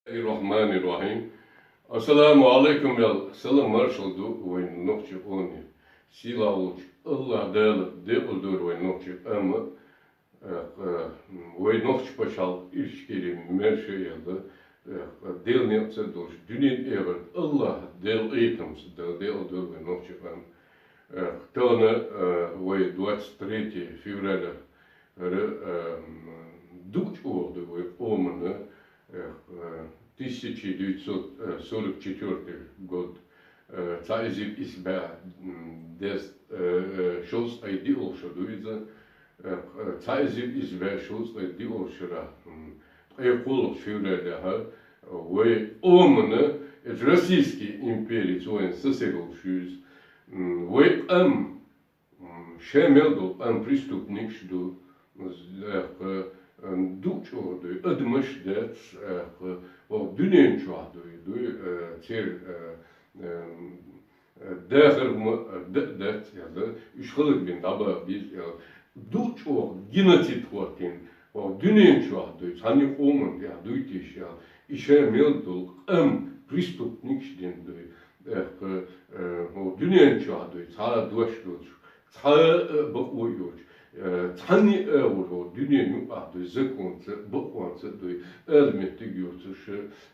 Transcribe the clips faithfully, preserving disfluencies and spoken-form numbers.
Бисмиллахир-рахманир-рахим. Ассаламу алейкум, ял салам маршал ду вайн нохчи къоме. Сила волча Аллахӏ Дала декъал дора вайн нохчи къам. Э, э, вай нохча пачхьалкх Ичкери маьрша яла, э, Дала некъаца долаш, дуьнен тӀа эгӀар Аллахӏ Дала къахетамца Дала декъал дора вай нохча къам. Э, тахана, э, вай двадцать третье февраля, ра, э, м, дукха чӀоагӀа ду вай къомана, э, э, тысяча девятьсот сорок четвёртый год, э, цхьа эзар исс бӀаь, м, дезткъа, э, э, шовзткъе диъолгӀа шо ду иза, э, э, цхьа эзар исс бӀаь шовзткъе диъолгӀача шера, м, ткъе кхоалагӀча февралехьа, э, вай къомана, э, Российски империца вайна сесаг волаш ю из, м, вай къам, м, шоай мел дола къам преступникаш ду, з-, э, э, дукха чӀоагӀа ду, адамаш дац, э, э, оаха дуьнен чохь ду, ду, э, цер, э, э, э, дахар ма, э, да, дац, яла, уьш хӀаллакбина дӀабаха беза, яла. Дукха чӀоагӀа геноцид хӀоттийна, оаха дуьнен чохь ду, цхьанне къоман тӀехь дуй теш, яла. И шоай мел дола къам преступникаш дина ду, э, э, оаха дуьнен чохь ду, цхьа дош доцуш, цхьа а бакъо йоцуш, э, цхьанне а агӀор оаха дуьнен юкъахь ду, законца, бакъонца ду, ала меттиг йоцуш,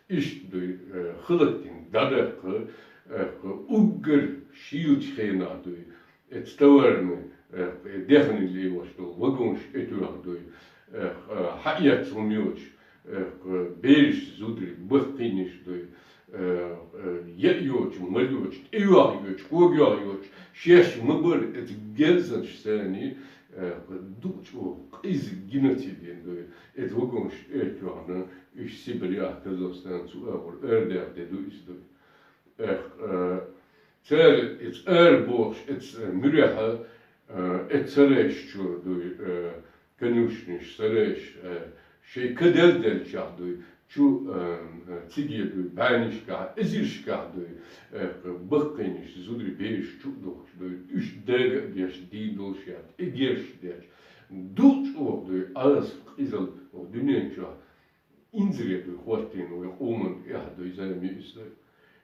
иштта ду, э, хӀаллакдина дӀадаккха, э, уггар шийлача хенахь ду, эца товарни, э, дехне лелаш долу вагонаш тӀетоьхна ду, э, хьаэцна хӀума йоцуш, э, бераш, зударий баккхийнаш ду, э, э, яа йоцуш, мала йоцуш, тӀейоьхна йоцуш, когайоьхна йоцуш, шаьш ма-барра эца герзанаш санна, э, дукха чӀоагӀа къиза геноцид дина ду, эца вагонаш тӀетоьхна, уьш Сибрехь, Казахстан, цу агӀор арадаьхна де ду иза ду. Эх, э, цара эца арабохуш, эца муьрехьа, э, эца сарайш чу дуй, э, конюшнеш, сарайш, э, шайн ка делла деллачохь дуй, чу, э, э, циге дуй, бӀаьннашкахь, эзаршкахь дуй, э, баккхийнаш, зударий бераш чу а духкуш дуй, уьш дага а деш, дийна долуш яц, эгерш деш, дукха чӀоагӀа дуй, Ӏазап, къизалла оаха дуьнен чохь инзаре дуй хӀоттийна вай къоман тӀехь дуй, зама ю иза дуй.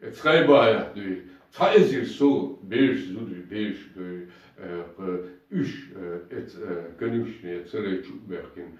Эца Хайбахехь дуй, цхьа эзар сов бераш, зударий бераш дуй, э, кху-, уьш, э, эца, э, конюшне, сарай чу а баьхкина,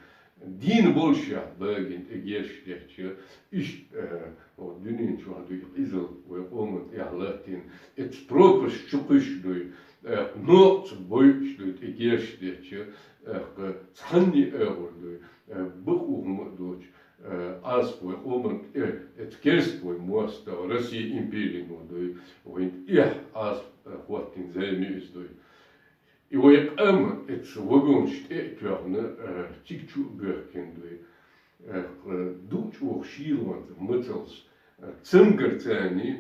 дийна болуш яц, багина, тӀе герш детташ, иштта, э, оаха дуьнен чохь дуй, къизалла вай къоман тӀехь латтийна, эца пропасть чу кхуьссуш дуй, э, нохчаца бойуш дуй, тӀе герш детташ, э, кху-, цхьанне а агӀор дуй, э, бакъо хӀума а доцуш, э, Ӏазап вай къоман тӀе, эца керста вай мостагӀа, Россия империно дуй, вайна тӀехь Ӏазап, э, хӀоттийна зама ю иза дуй. И вай къам эца вагонаш тӀе а тоьхна, э, цига чу а боьхкина дуй. Э, дукха чӀоагӀа шелонца, мацаллас, э, цамгарца царна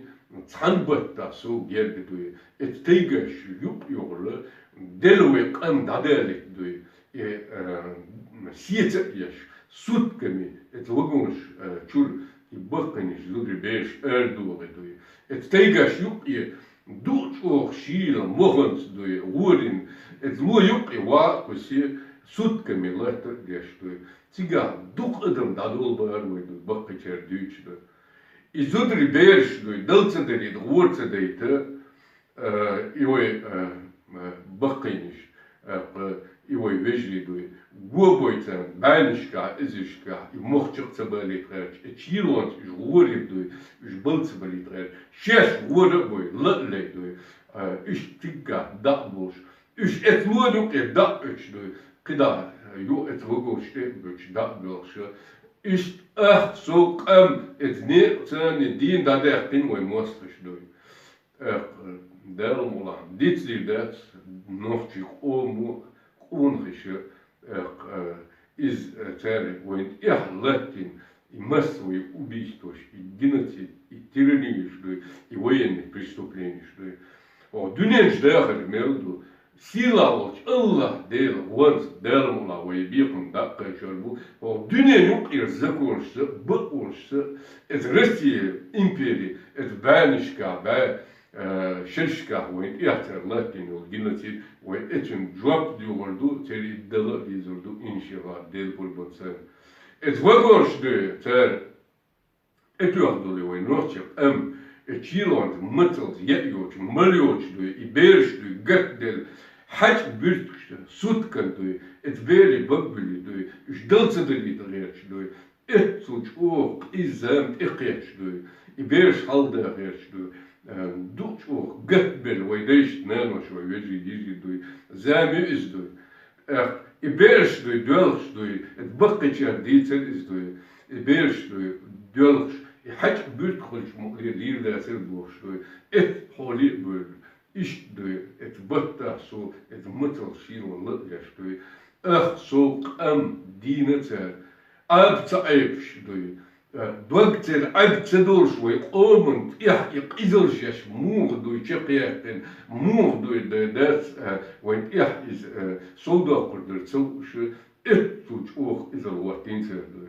цхьана баттахь сов герга дуй. Эца тайгаш юкъ а йохула, делла вай къам дӀадалийта дуй. И, э, сеца а еш, сутками эца вагонаш, э, чуьра и баккхийнаш, зударий бераш арадохий дуй. Эца тайгаш юкъе дукха чӀоагӀа шийла моханца дуй, гӀорина, эца ло юкъе ваха а кхуьссий, сутками латта а деш дуй. Цигахь дукха адам дӀадолабора вай дуй, баккхийчара дуьйцуш ду. И зударий бераш дуй, дала ца дарийта, гӀора ца дайта, э, и вай, э, э, баккхийнаш, э, кху-, и вай вежарий дуй, го бой царна, бӀаьннашкахь, эзаршкахь, и мохчакх ца балийта гӀерташ, и шелонца уьш гӀорийта дуй, уьш бала ца балийта гӀерташ, шаьш гӀора а бой, ла а лай дуй, э, уьш циггахь дӀа а болуш, уьш эца ло юкъе дӀа а оьцуш дуй, кхидӀа ю эца вагонаш тӀе а буьгуш, дӀа а боьлхуш, иштта ах, сов, къам эца некъаца царна дийна дӀадаьккхина вай мостагӀаш дуй. Эх, Дала мукъ лахь, дицдийр дац нохчийн къомо, къонахаша, эх, э, иза, э, цара вайна тӀехь латтийна и массовый убийстваш, и геноцид, и тиранияш дуй, и военный преступленияш дуй. Оха дуьнен чу дахар мел ду, сийлахь волчу АллахӀ Дела гӀонца, Дала мукъ лахь, вай бекхам дӀа а кхайкхор бу, оха дуьнен юкъера законашца, бакъонашца, эца Россия импери, эца бӀаьннашкахь бӀе, э, шерашкахь вайна тӀехь цара латтийна йолу геноцид, вай эцуьнан жоп доьхур ду, церан и дала а дезар ду, иншаллахӀ, Дела къурбанца. Эца вагонаш дуй цара, Э, тоьхна долу вай нохчийн къам, э, чийлонца, мацалца, яа йоцуш, мала йоцуш дуй, и бераш дуй, гатделла, хьаьчкан буьртигаш, суткан дуй, эца берийн баббуьллий дуй, уьш дала ца далийта гӀерташ дуй, эццул чӀогӀа къиза зама тӀекхеташ дуй, и бераш хьалха дан гӀерташ дуй, э, дукха чӀогӀа гатбелла вай дайшта нанош, вай вежарий, йижарий дуй, зама ю иза дуй. Эх, и бераш дуй, доьлхуш дуй, эца баккхийчара дийцар иза дуй, и бераш дуй, доьлхуш, и хьаьчкан буьртиг хуьлуш мукъане лийр дацара бохуш дуй, эца хьоле а бевлла, иштта дуй, эца баттахь со, эца мацалла шийла лаьтташ дуй, ах, со къам дийна цара, Ӏаба ца Ӏебаш дуй, э, дог церан Ӏаьб ца долуш вай къоман тӀехь и къизалш еш муха дуй чекхъяьккхина, муха дуй дай дац, э, вайн тӀехь иза, э, совдоккхур дара ца лууш, эццул чӀогӀа къизалла хӀоттийна цара дуй.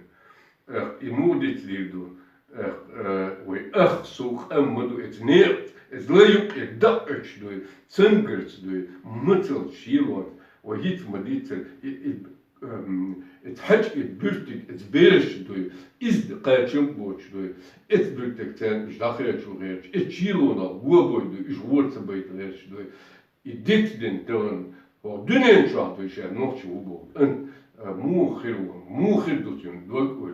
Эх, и муха дицдийр ду? Эх, э, вай ах, со къам ма ду, эца некъаца, эца лай юккъе дӀа а оьцуш дуй, цангарца дуй, мацалла шийлонца, вай хӀинца ма дийццара, и, и Эм, эца хьаьчкан буьртиг, эца бераш дуй, иза кхачам а боцуш дуй, эца буьртиг царна уьш дӀакхачо гӀерташ, эца чийлонах го бой дуй, уьш гӀора ца байта гӀерташ дуй. И дицдина тахана, хӀокху дуьнен чохь дуй ша нохчо ву боху кӀант, а, муха хир ву, муха хир ду цуьнан дог, уьй.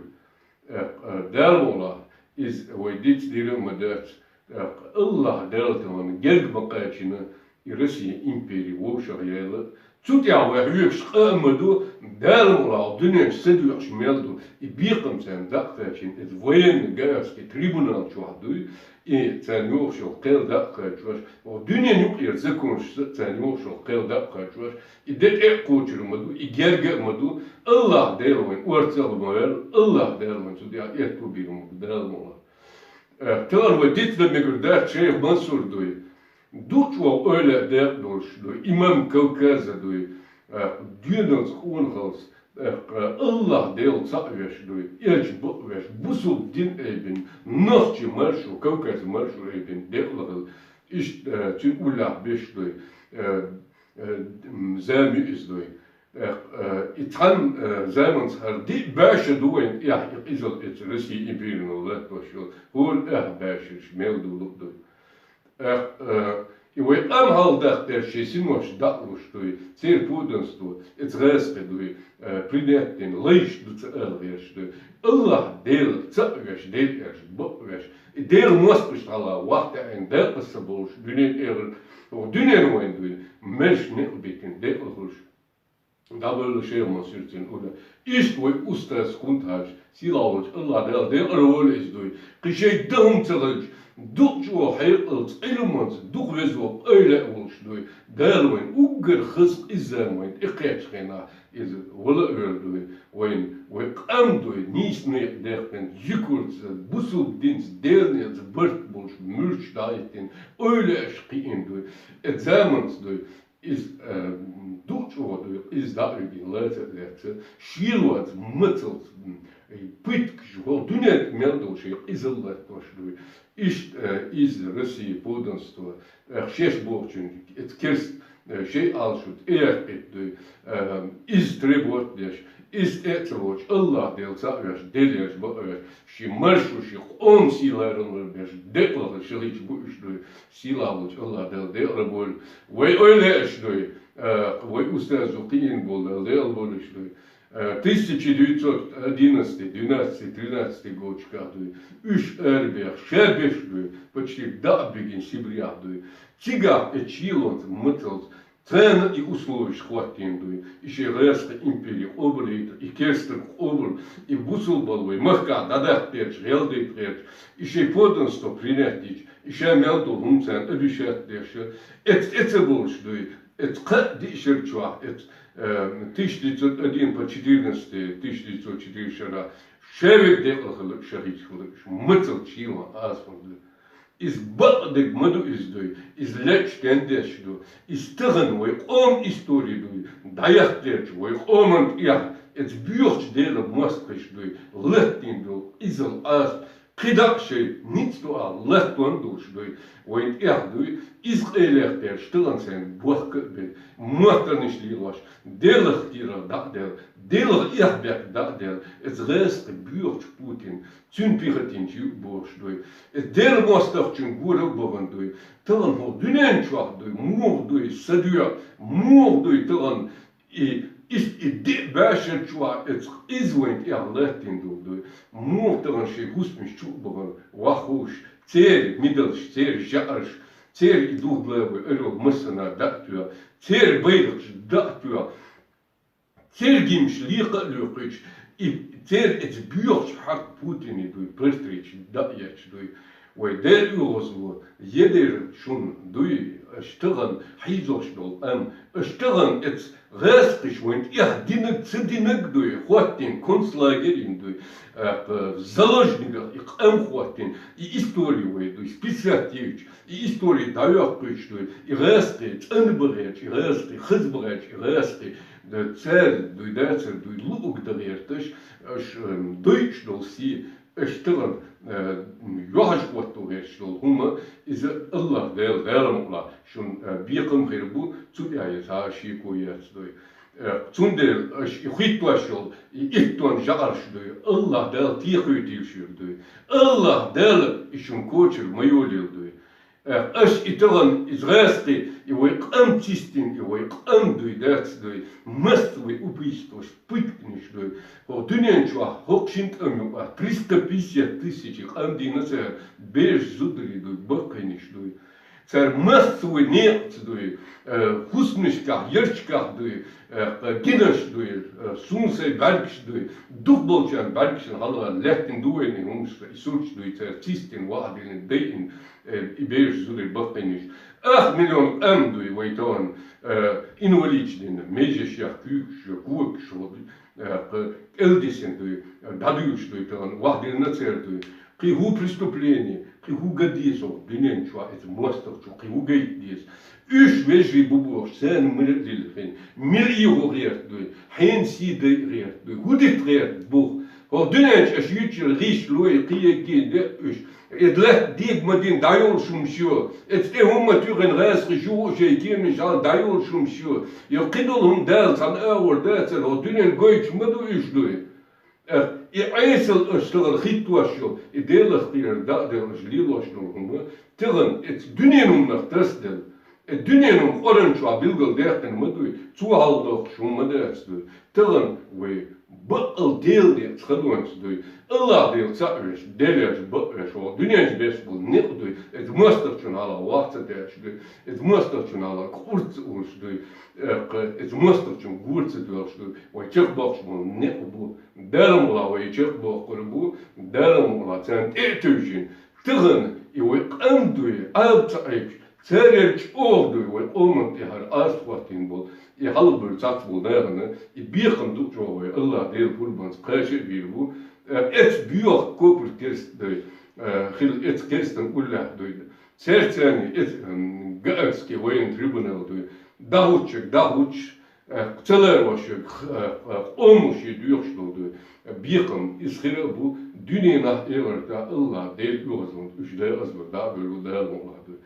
Э, э, Дала мукъалахь, иза вай дицдийр а ма дац, ТӀаккха АллахӀ Дала тахана герга ма кхачийна и Россин импери вовшах яьлла. Цу тӀехь вай хьоьгуш къа а ма ду, Дала мукъалахь дуьнен чу ца доьхуш мел ду, и бекхам царна дӀа а кхачийна, иза военный гаагский трибунал чохь дуй, и царна йогӀуш йолу кхел дӀа а кхачош, хӀокху дуьнен юкъера законашца царна йогӀуш йолу кхел дӀа а кхачош, и де тӀе а кхочур ма ду, и герга а ма ду, АллахӀ Дела вайн орцах а ма ваьлла, АллахӀ Дела вайн цу тӀехь аьтто бийр ма бу, Дала мукъалахь. Э, тахана вай дицдан мегар дац, шайх Мансур дуй, дукха чӀогӀа эвлаяъ декъа долуш дуй, имам Кавказа дуй, э, доьналца къонахаллица, э, АллахӀ Дела цхьаъ веш дуй, элча бакъ веш, бусулба дин айбина, нохчийн маршо, Кавказан маршо айбина, декъала хилла. Иштта, э, цуьнан уллехь беш дуй, э, э, м, зама ю иза дуй. Э, э, и цхьана, э, заманца хӀара диъ бӀе шо ду вайн тӀехь и къизалла эца Россин империно латтош йолу, хӀора тӀехь бӀе шо мел долу а дуй. Э, э, и вай къам хьалха дахдеш шайн синош дӀа а луш дуй, церан подданство, эца гӀазкхи дуй, э, принять дина, лайш ду ца ала гӀерташ дуй. АллахӀ Дела цхьаъ веш, Дела аьлча бакъ веш, и Делан мостагӀашна хьалха вахтаьӀина, декъаза ца болуш, дуьнен тӀера, дуьнен вайн дуй, маьрша некъ битина, декъала хуьлуш. ДӀабевлла шайх Мансур, цуьнан уллехь. Иштта вай устаз Кунтхьажа, сийлахь волчу АллахӀ Дала декъала войла иза дуй. Кхин шайн дан хӀума ца хилча, дукха чӀогӀа хьекъалца, Ӏилманца, дукха веза воккха эвлаяъ волуш дуй. Дала вайн уггар хаза къиза зама вайн тӀекхаьччу хенахь, иза вала а вер дуй. Вайн, вай къам дуй, нийса некъа даьккхина, зуькарца, бусулба динца, Делан некъаца барт болуш, муьлххачу дӀахӀиттина, эвлаяаш кхиийна дуй. Эца заманца дуй. Иза, э, дукха чӀогӀа дуй, иза дӀа а вигина, лаца а лаьцна, шелонца, мацаллица, м, и пыткаш, хӀокху дуьнен тӀе мел долу шайн къизалла латтош дуй. Иштта, э, иза Россин подданство, э, шаьш бохучуьнга, эца керста, э, шайн Ӏалашо тӀеяьккхийта дуй, э, иза требовать деш, иза тӀе а ца воцуш, АллахӀ Дела цхьаъ веш, Дела аьлча бакъ веш, шен маршо, шен къоман сий ларам ларбеш, декъала шахӀидаш бу уьш дуй. Сийлахь волчу АллахӀ Дала декъала бойла. Вай эвлаяаш дуй, э, вай устазо кхиийна болу Дала декъала бойла уьш дуй. Э, тысяча девятьсот одиннадцатый, двенадцатый, тринадцатый годашкахь дуй. Уьш арабех, ша беш дуй, почти дӀа а бигина Сибрехь дуй. Цигахь эца шелонца, мацаллица, царна и условиш хӀоттийна дуй. И шайн гӀазкхи импери къобалйийта, и керстанаш къобал, и бусулба вай махкахь дӀадаккха гӀерташ, гӀелдайта гӀерташ, и шайн подданство принять дича, и ша мел долу хӀума царна обещать деш, эца тӀе ца болуш дуй, эца кхаа диъ шар чохь, эца, э, тысяча девятьсот один по четырнадцатый, тысяча девятьсот четыре шарахь, ша верг декъала хилла, шахӀид хилла, мацалла шелон Ӏазапана дуй. Иза бакъдерг ма ду иза дуй, иза лечу тендеш ду, иза тахана вай къоман истори дуй, дӀаяккха гӀерташ вай къоман тӀехь, эца боьхачу Делан мостагӀаш дуй, латтийна долу къизалла Ӏазап, кхидӀа а шоай ницкъ ду а латтон долуш дуй, вайн тӀехь дуй, иза къайлаьхтараш тахана сайна бохка а бен, моттарнаш лелош, Делах кийрара дӀа а даьлла, Делах эхь-бехк дӀа а даьлла, иза гӀазкхи боьхачу Путин, цуьнан пехотинцаш ю а бохуш дуй. Иза Делан мостагӀчун гора а бахана дуй. Тахана хӀокху дуьнен чохь дуй, муха дуй, са доьху, муха дуй тахана и, и, и диъ бӀешар чохь эцу иза вайн тӀехь латтийна долу дуй. Муха тахана шайн хӀусамаш чу а бахана, ваххуш, церан мидалш, церан жаӀарш, церан и дугла вай ара йолу массанхьа дӀа а тоьху, церан байракхаш дӀа а тоьху, церан гимнаш лакха а лоькхуьйтуш, и церан эцу боьхачу хьакъ Путине дуй, портреташ дӀа а етташ дуй. Вай Дела оьгӀазло, едира шуна дуй, аша тахана хьийзош долу къам, аша тахана эцу гӀазкхаша вайн тӀехь динарг, ца динарг дуй, хӀоттийна концлагерь йина дуй, тӀаккха заложниках и къам хӀоттийна, и истори вай дуй, списать йийцича, и истори дӀайоккхуьйтуш дуй, и гӀазкхий цӀанбан гӀерташ, и гӀазкхий хазбан гӀерташ, и гӀазкхий, да, цара дуй, дацара дуй, луъург дан гӀерташ, аша, эм, дойуш долу сий, аша тахана, э, юьхьӀаьржа хӀотто гӀерташ долу хӀума, иза АллахӀ Дела, Дала мукъалахь, шуна, э, бекхам хир бу, цу тӀехь я цхьа а шеко яц дуй. Э, цундела аша и хӀиттош йолу, и иттон жаӀарш дуй, АллахӀ Дала тӀекхуьйтийла шуьга дуй. АллахӀ Дала и шуна кочара ма йолийла дуй. Э, аша и тахана, иза гӀазкхий, и вай къам цистина, и вай къам дуй, дац дуй, массо вай убийстваш, пытканаш дуй. ХӀокху дуьнен чохь хӀокху шина тӀам юкъахь триста пятьдесят тысяч къам дийна цара, бераш, зударий дуй, баккхийнаш дуй. Цара массо вай некъаца дуй, э, хӀусамашкахь, ярташкахь дуй, э, гинарш дуй, э, суна сайн бӀаьргаш дуй, дукхахболчарна бӀаьргашна хьалха лаьттина ду вайна и хӀумаш, и сурташ дуй, цара цистина, ваӀдина, дайина, э, и бераш, зударий, баккхийнаш. Ах миллион къам дуй вай тахана, э, инвалидаш дина, межашех, куьйгашех, когашех, э, кӀелдисина дуй, дӀадуьйлуш дуй тахана, ваӀдина церан дуй. Кхин хӀун преступление, кхин хӀун ган деза хӀокху дуьнен чохь эцу мостагӀчунна, кхин хӀун гайта деза? Уьш вежарий бу бохуш, царна мила а лилхина, мила ийгӀо гӀерта дуй, хьенан сий дайа гӀерта дуй, хӀун дита гӀерта бу? ХӀокху дуьнен чу аша юьйцучуьра гӀишлой, кхин еггина де а уьш. Иза латта дега ма дина дӀайолуш хӀумаш ю. Иза тӀе хӀумма туьйхина гӀазкхаша юха а шайн кеманаш хьалха дӀайолуш хӀумаш ю. Йо, кхидолу хӀума Дала цхьана агӀор дацара, хӀокху дуьнен гойтуш ма ду уьш дуй. Э, и Ӏесалла аша тахана хӀиттош йолу, и Делах кхерар дӀа а делла аша лелош долу хӀума, тахана эцу дуьненан хӀуманах тасаделла, и дуьненан хӀума къуръан чохь билгалдаьккхина ма дуй, цо хьалхадоккхуш хӀума ма дац дуй. Тахана вай баккъал Делан некъаца хадонца дуй. АллахӀ Дела цхьаъ веш, Делаьржа бакъ веш, хӀокху дуьнен чу беш болу некъ дуй, эцу мостагӀчунна хьалха ваха ца деш дуй, эцу мостагӀчунна хьалха кӀур ца уллуш дуй, э, эцу мостагӀчун гора ца доьлхуш дуй, вай чекхбоккхуш болу некъ бу. Дала мукъалахь вай чекхбоккхур бу, Дала мукъалахь царна тӀе а тевжина. Тахана и вай къам дуй, Ӏаба ца Ӏийча, церан чӀогӀа дуй вай къоман тӀехь хӀара астахӀоттийна болу, и хьалхабевлла цхьацца болу нахана, и бекхам ду чӀогӀа вай, АллахӀ Дела пурбанца кхаша а бийр бу, э, эцу боьха копр керста дуй, э, хила эцу керстан уллехь дуй. Церан царна эцу, м, Гаагский военный трибунал дуй, дӀахӀуттучуьнга дӀахӀуттуш, э, ца ларвеш верг, э, э, къомо шен доьхуш долу дуй. Бекхам иза хир а бу, дуьненахь а, эхартахь а АллахӀ Дела оьгӀазлонца уьш декъазлур дӀа а бевлла Дала мукъалахь дуй.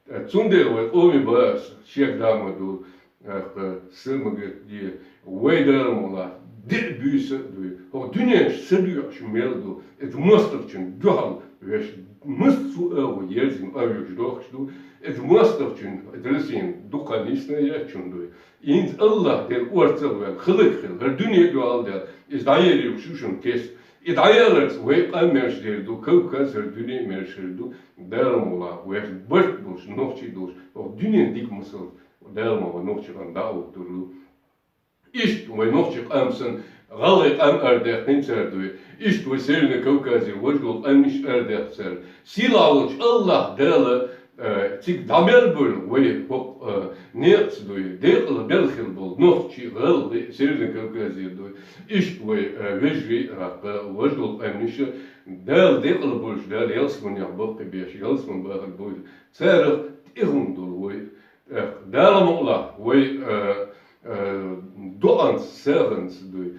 Э, цундела вай къоме бац, шега дама ду, э, са ма гатде, вай Дала мукъалахь, диъ буьйса а дуй. ХӀокху дуьнен чу са доьхуш мел ду, иза мостагӀчун дуьхьал веш, массо а агӀо ерзина къа вуьйш дохуш ду, иза мостагӀчун, иза Россин дукха нийсна еччун дуй. ХӀинца АллахӀ Дела орцах ваьлла, хиларг хилла, хӀара дуьне а дуьхьал даьлла, иза дӀаер ю шуьшан кест. И дӀаяларца вай къам мерш дер ду, Кавказ, хӀара дуьне а мерш хир ду, Дала мукъалахь, вайх барт болуш, нохчий долуш, хӀокху дуьненан дика масал, Дала мукъалахь, нохчи къам дӀа а хӀуттур ду. Иштта вай нохчи къам санна, гӀалгӀай къам арадаьккхина цара дуй. Иштта вай Северный Кавказера важа долу къаьмнаш арадаьккхина цара. Сийлахь волчу АллахӀ Дала, э, цига дӀамел бевлла вай хӀокху, э, некъаца дуй, декъала мел хилла болу нохчий, гӀалгӀай, Северный Кавказера дуй. Иштта вай, э, вежарий, э, важа долу къаьмнаш, Дала декъала болуш, Дала ялсаманехь баккхийбеш, ялсаман бахар бойла. Царах тӀехула долу вай. Эх, Дала мукъалахь, вай, э, э, доӀанца, сагӀанца дуй,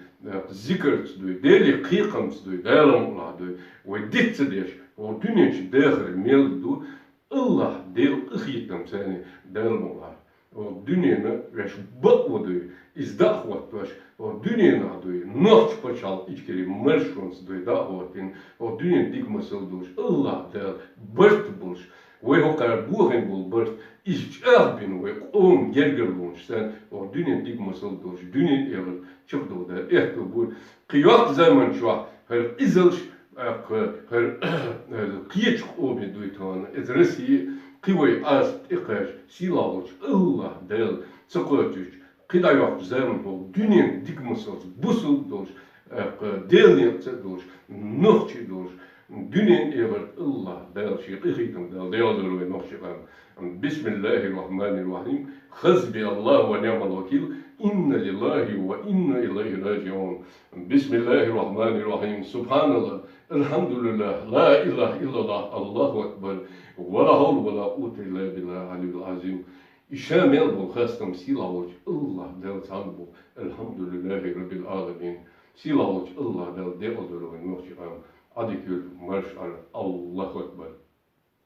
зикарца дуй, Деле кхайкамца дуй, Дала мукъалахь дуй, вай диц ца деш, хӀокху дуьнен чу дахар мел ду, АллахӀ Дела къинхетам санна, Дала мукъалахь. ХӀокху дуьненан ваьш бакъо дуй, иза дӀа а хӀоттош, хӀокху дуьненахь дуй, нохчийн пачхьалкх Ичкери маршонца дуй дӀа а хӀоттийна, хӀокху дуьненан дика масал долуш, АллахӀ Дала барт болуш, вай хӀокхара бохийна болу барт, иза чӀагӀбина вай къоман гергарлонаш санна, хӀокху дуьненан дика масал долуш, дуьненан эгӀар чекхдала Дала аьтто бу. Кхин йоккха заман чохь хӀара къизалш, тӀаккха хӀара, хӀара кхечу къоме дуй тахана, иза Россия, кхин вай Ӏаса тӀекхаьчча, сийлахь волчу АллахӀ Дала ца кхочуьйтуш, кхин дӀайоккхучу заманахь дуьненан дика масалца бусалба долуш, тӀаккха Делан некъаца а долуш, нохчий долуш, дуьненан эгӀарт АллахӀ Дала шен къинхетам Дала дегӀадора вай нохчийн къам. بسم الله الرحمن الرحيم. حسبي الله ونعم الوكيل. إنا لله وإنا إليه راجعون. بسم الله الرحمن الرحيم. سبحان الله. الحمد لله. لا إله إلا الله. الله أكبر. ولا حول ولا قوة إلا بالله العلي العظيم. И ша мел болу хастам сийлахь волчу АллахӀ Дала цхьанна бу. الحمد لله رب العالمين. Сийлахь волчу АллахӀ Дала декъалдора вайн нохчийн къам. Ӏадика йойла, марша Ӏойла, Аллах.